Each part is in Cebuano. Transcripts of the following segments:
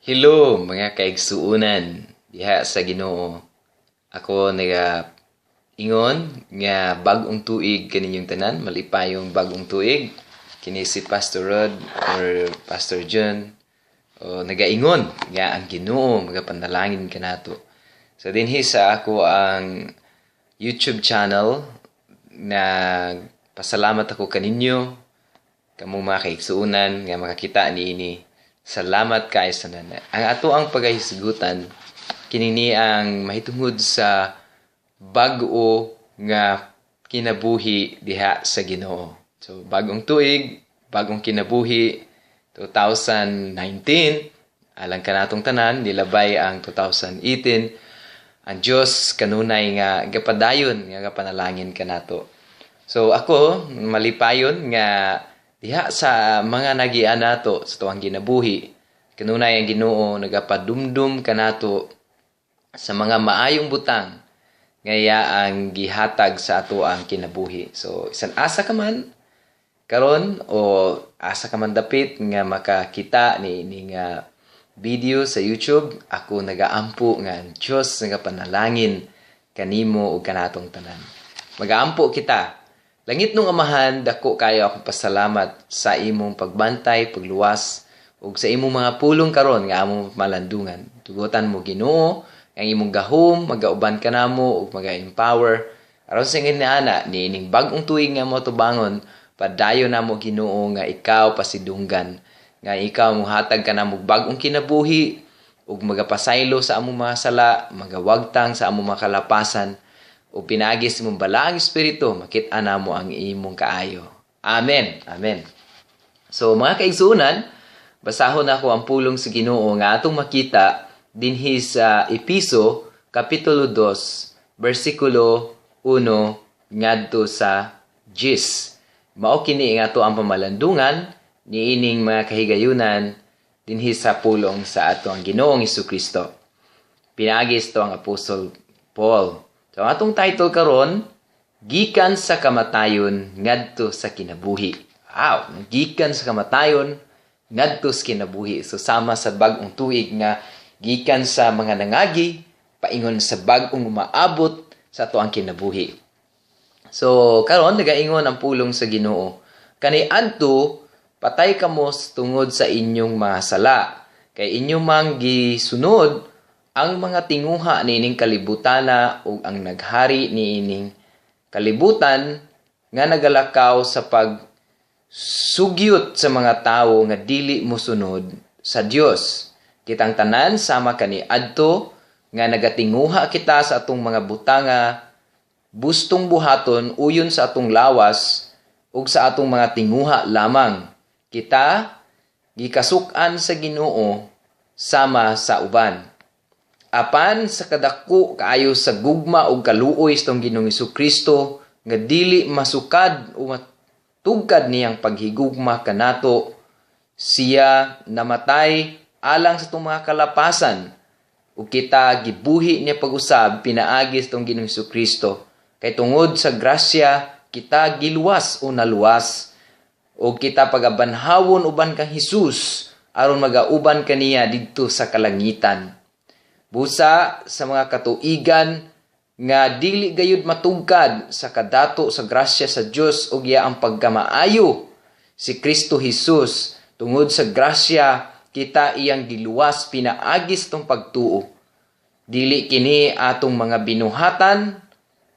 Hello, mga kaigsuonan diha sa Ginoo. Ako naga ingon nga bag-ong tuig kaninyong tanan, malipayong bag-ong tuig. Kini si Pastor Rod or Pastor John o nagaingon nga ang Ginoo magapanalangin kanato. So dinhi sa ako ang YouTube channel na pasalamat ako kaninyo, kamo mga kaigsuonan nga makakita niini. Salamat kaayo sa tanan. Ang ato ang pagahisgutan kini ni ang mahitungod sa bag-o nga kinabuhi diha sa Ginoo. So bag-ong tuig, bag-ong kinabuhi, 2019, alang kanatong tanan, nilabay ang 2018. Ang Dios kanunay nga gapadayon nga gapanalangin kanato. So ako malipayon nga diha sa mga nagian nato sa tuang ginabuhi, kanunay ang Ginoo nagapadumdum kanato sa mga maayong butang nga iya ang gihatag sa ato ang kinabuhi. So isan asa ka man karon o asa ka man dapit nga makakita ni nga video sa YouTube, ako nagaampo nga ang Dios nagapanalangin kanimo ug kanatong tanan. Magaampo kita. Langitnong Amahan, dako kayo akong pasalamat sa imong pagbantay, pagluwas ug sa imong mga pulong karon nga among malandungan. Tugutan mo, Ginoo, ang imong gahom magauban kanamo ug maga-empower aron sa ana niining bag-ong tuig nga mo tubangon, padayon namo, Ginoo, nga ikaw pasidunggan, nga ikaw mohatag kanamo bag-ong kinabuhi ug magapasaylo sa among mga sala, magawagtang sa among mga kalapasan ug pinaagi sa imong balaang espiritu makit-an namo ang imong kaayo. Amen. Amen. So mga kaigsuonan, basahon nako ang pulong sa Ginoo nga atong makita dinhi sa Episo kapitulo 2 bersikulo 1 ngadto sa 10. Mao kini nga ato ang pamalandungan niining mga kahigayunan dinhi sa pulong sa ato ang Ginoong Kristo. Pinaagi ito ang Apostol Paul. So ang atong title karon, "Gikan sa kamatayon ngadto sa kinabuhi." Wow, gikan sa kamatayon ngadto sa kinabuhi. So sama sa bag-ong tuig nga gikan sa mga nangagi paingon sa bag-ong umaabot sa ato ang kinabuhi. So karon nagaingon ang pulong sa Ginoo. "Kaniadto patay kamo tungod sa inyong mga sala, kay inyong mang gisunod ang mga tinguha niining kalibutana ug ang naghari niining kalibutan nga nagalakaw sa pag sugyot sa mga tawo nga dili mosunod sa Dios. Kitang tanan sama kaniadto nga nagatinguha kita sa atong mga butanga bustong buhaton uyon sa atong lawas ug sa atong mga tinguha lamang. Kita gikasuk-an sa Ginoo sama sa uban. Apan sa kadako kaayo sa gugma ug kaluoy sa Ginoong Kristo nga dili masukad o matugkad niyang paghigugma kanato, siya namatay alang sa atong mga kalapasan ug kita gibuhi niya pag-usab pinaagi sa atong Ginoong Kristo. Kay tungod sa grasya kita giluwas o naluwas, ug kita pagabanhawon uban kang Hesus aron magauban kaniya didto sa kalangitan. Busa sa mga katuigan nga dili gayud matugkad sa kadato sa grasya sa Dios ug iya ang pagkamaayo si Kristo Jesus, tungod sa grasya kita iyang giluwas pinaagi sa atong pagtuo. Dili kini atong mga binuhatan,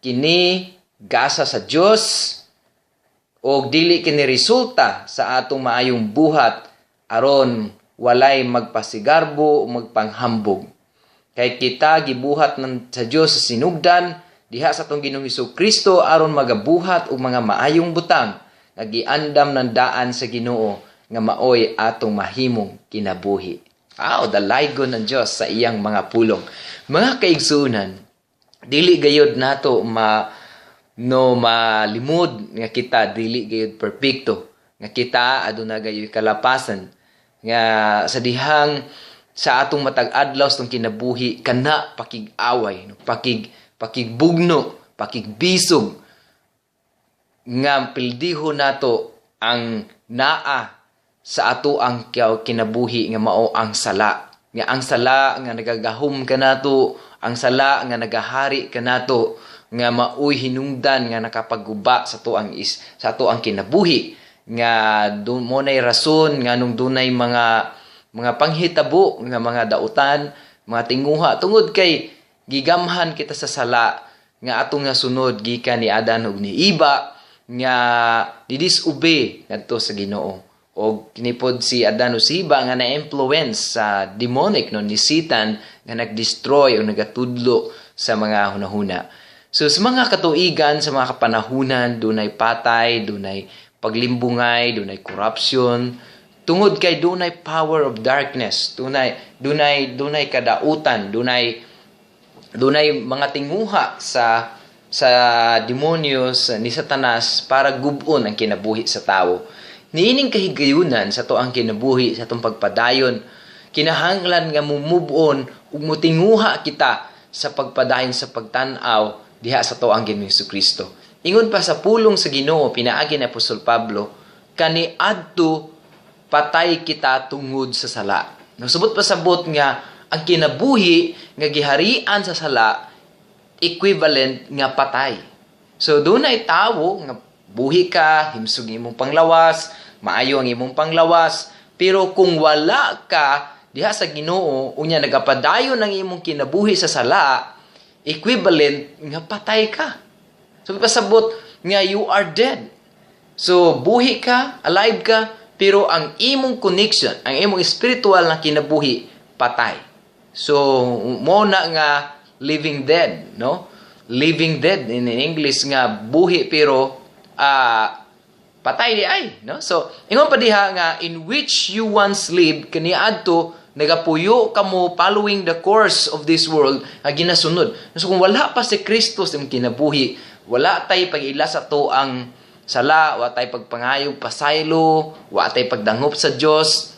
kini gasa sa Dios, og dili kini resulta sa atong maayong buhat, aron walay magpasigarbo o magpanghambog. Kay kita gibuhat ng sa Dios sa sinugdan diha sa atong Ginoong Kristo aron magabuhat og mga maayong butang nga giandam ng daan sa Ginoo nga maoy atong mahimong kinabuhi." Aw, dalaygon ng Dios sa iyang mga pulong. Mga kaigsuonan, dili gayod nato ma no malimod nga kita dili gayud perpekto, nga kita aduna gayoy kalapasan, nga sa dihang sa atong matag adlaw sa atong kinabuhi kana pakig-away, no? Pakigbugno, pakigbisog, nga pildiho nato ang naa sa ato ang kinabuhi nga mao ang sala. Nga ang sala nga nagagahom kanato, ang sala nga nagahari kanato, nga maoy hinungdan nga nakapagguba sa atoang kinabuhi, nga mao nay rason nganong dunay mga panghitabo nga mga dautan, mga tinguha, tungod kay gigamhan kita sa sala nga atong nasunod gikan ni Adan ug ni Iba nga ni-disobey ngadto sa Ginoo. Og kini pod si Adan ug si Iba nga na-influence sa demonic, no, ni Satan nga nag-destroy o nagatudlo sa mga hunahuna. So sa mga katuigan, sa mga kapanahunan, dunay patay, dunay paglimbungay, dunay corruption, tungod kay dunay power of darkness, dunay kadautan, dunay mga tinguha sa demonyo, ni Satanas para gub-on ang kinabuhi sa tawo. Niining kahigayunan sa atoang kinabuhi, sa atong pagpadayon, kinahanglan nga mo-move on ug motinguha kita sa pagpadayon sa pagtan-aw diha sa atoang Ginoong Kristo. Ingon pa sa pulong sa Ginoo pinaagi ni Apostol Pablo, kaniadto patay kita tungod sa sala. Nasubot pasabot nga ang kinabuhi nga giharian sa sala equivalent nga patay. So dunay tawo nga buhi ka, himsog imong panglawas, maayo ang imong panglawas, pero kung wala ka diha sa Ginoo, unya nagapadayon ang imong kinabuhi sa sala, equivalent nga patay ka. So pasabot nga you are dead. So buhi ka, alive ka, pero ang imong connection, ang imong spiritual na kinabuhi, patay. So mao na nga living dead, no? Living dead in English nga buhi pero patay diay, no? So ingon pa diha nga in which you once lived, kaniadto nagapuyo kamo following the course of this world nga ginasunod. So kung wala pa si Kristo sa imong kinabuhi, wala tay pag-ila sa atoang sala, wa tay pagpangayo pasaylo, wa tay pagdangop sa Dios.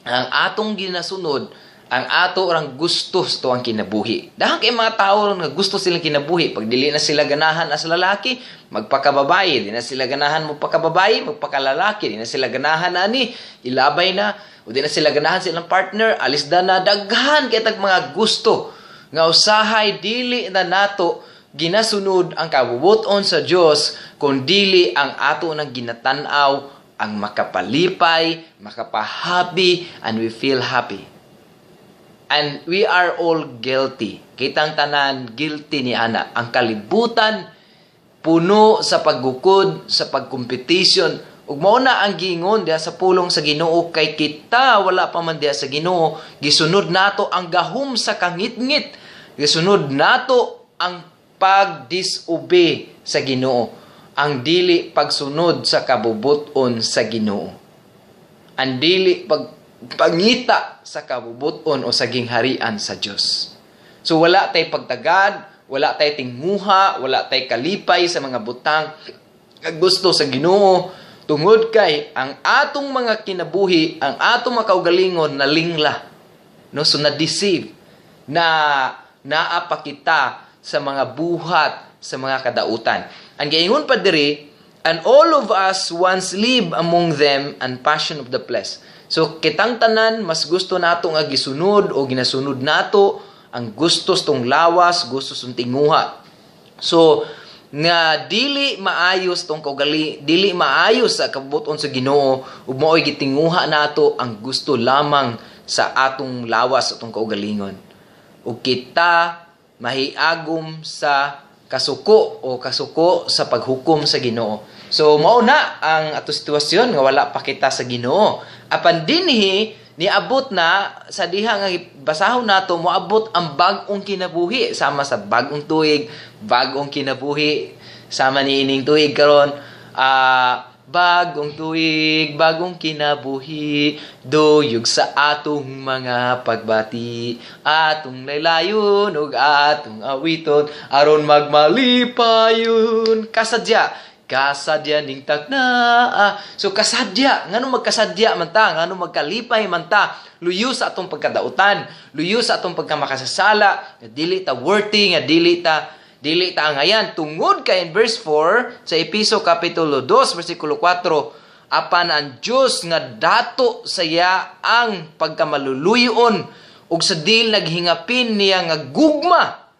Ang atong ginasunod, ang ato orang gusto sa atoang kinabuhi. Dahil kay mga tao nga gusto silang kinabuhi, pag dili na sila ganahan as lalaki, magpakababae, di na sila ganahan mo pakababae, magpakalalaki, di na sila ganahan ani, ilabay na, o di na sila ganahan silang partner, alis da na, daghan kay tag mga gusto nga usahay dili na nato ginasunod ang kabubuton sa Dios, kun dili ang ato nang ginatan-aw ang makapalipay, makapahappy, and we feel happy. And we are all guilty. Kitang tanan guilty ni ana. Ang kalibutan puno sa paggukod, sa pagkompetisyon. Ug mao na ang giingon diha sa pulong sa Ginoo, kay kita wala pa man diha sa Ginoo, gisunod nato ang gahom sa kangitngit. Gisunod nato ang pag-disobey sa Ginoo, ang dili pagsunod sa kabubuton sa Ginoo. Ang dili pagpangita sa kabubuton o sa gingharian sa Dios. So wala tay pagtagad, wala tay tinguha, wala tay kalipay sa mga butang nga gusto sa Ginoo tungod kay ang atong mga kinabuhi, ang atong mga kaugalingon nalingla. No, so na-deceive na naa pa kita sa mga buhat sa mga kadautan. Ang giingon pa diri, and all of us once live among them and passion of the flesh. So kitang tanan mas gusto nato nga gisunod o ginasunod nato ang gusto tong lawas, gusto tong tinguha. So nga dili maayos tong kaugali, dili maayos sa kabubuton sa Ginoo ug mao'y gitinguha nato ang gusto lamang sa atong lawas, atong kaugalingon. Ug kita mahiagom sa kasuko o kasuko sa paghukom sa Ginoo. So mao na ang ato sitwasyon nga wala pa kita sa Ginoo. Apan dinhi niabot na sa diha nga basahon nato, moabot ang bag-ong kinabuhi sama sa bag-ong tuig, bag-ong kinabuhi sama ni ining tuig karon, bagong tuig, bagong kinabuhi, duyog sa atong mga pagbati, atong laylayon ug atong awiton, aron magmalipayon. Kasadya, kasadya ning takna. So kasadya, ngano magkasadya man ta, ngano magkalipay man ta, luyo sa atong pagkadautan, luyo sa atong pagkamakasasala, nga dili ta worthy, nga dili ta angayan, tungod kay in verse 4 sa Epeso kapitulo 2 versikulo 4, apan ang Dios nga dato saya ang pagkamaluluyon Ug sa dil naghingapin niya nga gugma,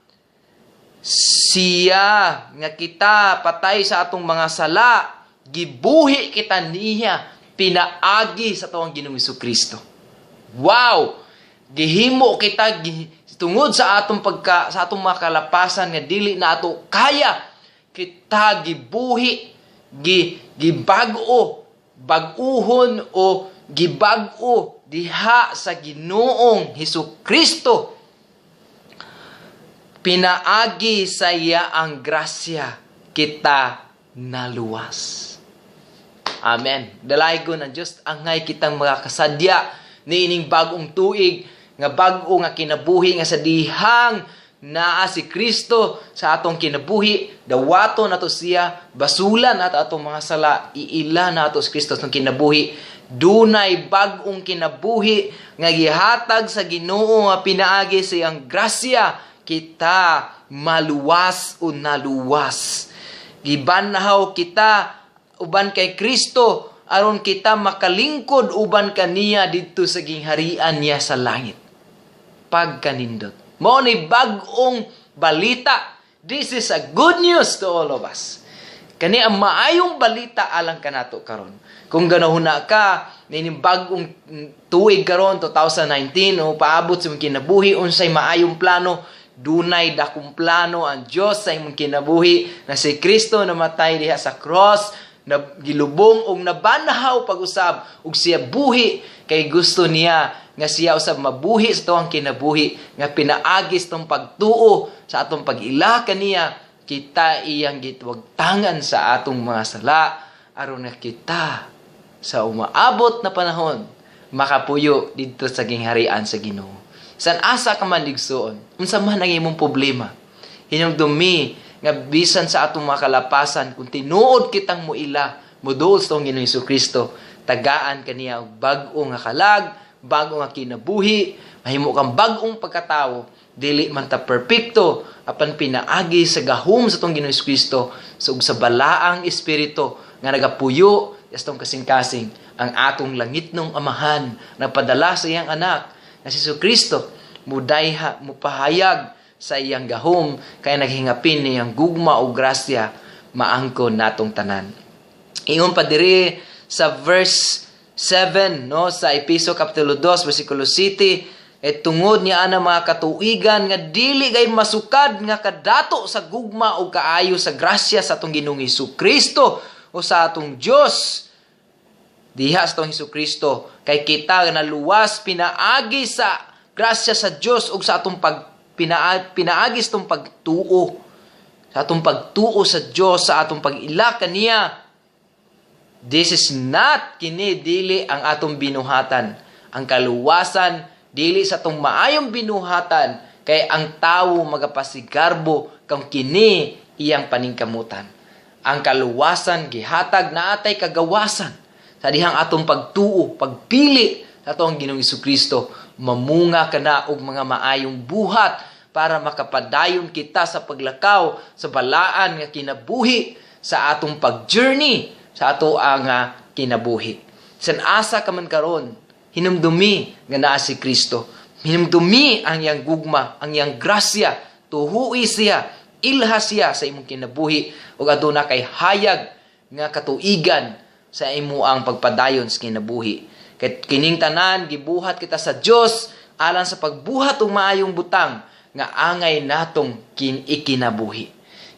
siya nga kita patay sa atong mga sala, gibuhi kita niya pinaagi sa atong Ginoong Kristo. Wow! Gihimo kita tungod sa atong pagka sa atong mga kalapasan nga dili na ato kaya, kita gibuhi, gibag-o, bag-uhon o gibag-o diha sa Ginoong Hesus Kristo. Pinaagi sa iya ang grasya kita naluwas. Amen. Dalaygon ang Diyos. Angay kitang mga kasadya niining bagong tuig nga bag-o nga kinabuhi nga sa dihang naa si Kristo sa atong kinabuhi, dawato nato siya, basulan nato atong mga sala, iila nato si Kristo sa kinabuhi. Dunay bag-ong kinabuhi nga gihatag sa Ginoo nga pinaagi sa iyang grasya kita maluwas o naluwas. Gibanhaw kita uban kay Kristo aron kita makalingkod uban kaniya didto sa gingharian niya sa langit. Pagkanindot. Mao ni bag-ong balita. This is a good news to all of us. Kani ang maayong balita alang kanato karon. Kung ganahuna ka nining bag-ong tuig karon 2019 o paabot sa imong kinabuhi, unsay maayong plano, dunay dakong plano ang Dios sa imong kinabuhi na si Kristo namatay diha sa cross, na gilubong og nabanhaw pag-usab ug siya buhi kay gusto niya nga siya usab mabuhi sa tuang kinabuhi nga pinaagi sa atong pagtuo, sa atong pag-ila kaniya, kita iyang gitwagtangan sa atong mga sala aron nga kita sa umaabot na panahon makapuyo didto sa gingharian sa Ginoo. San asa ka man, igsuon, unsa man ang imong problema, hinumdumi nga bisan sa atong mga kalapasan, kung tinuod kitang muila, muduol sa atong Ginoong Kristo, tagaan kaniya og bag-o nga kalag, bag-o nga kinabuhi, mahimo kang bag-ong pagkatawo. Dili man ta perpekto, apan pinaagi sa gahom sa atong Ginoong Kristo ug sa balaang espiritu nga nagapuyo sa atong kasing-kasing, ang atong langitnong Amahan nagpadala sa iyang anak na si Kristo, mudayha, mupahayag sa iyang gahom kay naghingapin niyang gugma o grasya maangkon natong tanan. Ingon pa diri sa verse 7, no, sa Epeso kapitulo 2 bersikulo 7, et tungod niya ana mga katuigan nga dili gay masukad nga kadato sa gugma o kaayo sa grasya sa atong Ginoong Kristo o sa atong Dios diha sa atong Hesus Kristo, kay kita naluwas pinaagi sa grasya sa Dios ug sa atong pinaagi sa atong pagtuo, sa atong pagtuo sa Dios, sa atong pag-ila kaniya. This is not, kini dili ang atong binuhatan. Ang kaluwasan dili sa atong maayong binuhatan, kay ang tawo magapasigarbo kung kini iyang paningkamutan. Ang kaluwasan gihatag na atay kagawasan sa dihang atong pagtuo, pagpili sa atong Ginoong Kristo, mamunga kana og mga maayong buhat para makapadayon kita sa paglakaw sa balaan nga kinabuhi sa atong pag-journey sa ato ang kinabuhi. San asa ka man karon, hinumdumi nga naa si Kristo. Hinumdumi ang iyang gugma, ang iyang grasya, tuhui siya, ilha siya sa imong kinabuhi ug aduna kay hayag nga katuigan sa imo ang pagpadayon sa kinabuhi. Kay kining tanan gibuhat kita sa Dios alang sa pagbuhat og maayong butang nga angay natong ikinabuhi.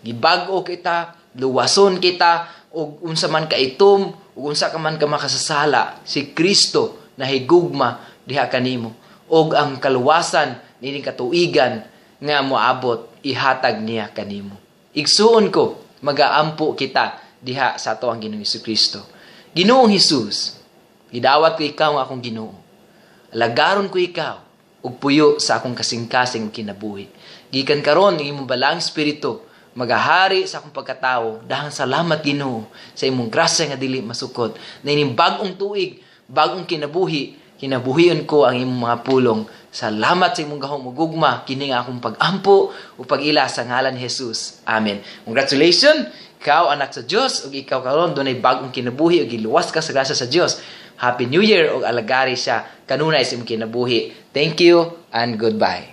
Gibag-o kita, luwason kita ug unsa man ka itom ug unsa ka man ka makasasala, si Kristo nahigugma diha kanimo ug ang kaluwasan nining katuigan nga moabot ihatag niya kanimo. Igsuon ko, magaampo kita diha sa ato ang Ginoong Kristo. Ginoong Hesus, gidawat ko ikaw nga akong Ginoo. Alagaron ko ikaw ug puyo sa akong kasing-kasing kinabuhi. Gikan karon ang imong balaang espiritu magahari sa akong pagkatawo. Dahang salamat, Ginoo, sa imong grasya nga dili masukod. Na ining bag-ong tuig, bag-ong kinabuhi, kinabuhion ko ang imong mga pulong. Salamat sa imong gahom ug gugma. Kini nga akong pag-ampo ug pag-ila sa ngalan ni Jesus. Amen. Congratulations! Ikaw anak sa Dios ug ikaw karon dunay bag-ong kinabuhi ug giluwas ka sa grasya sa Dios. Happy New Year ug alagari siya kanunay sa imong kinabuhi. Thank you and goodbye.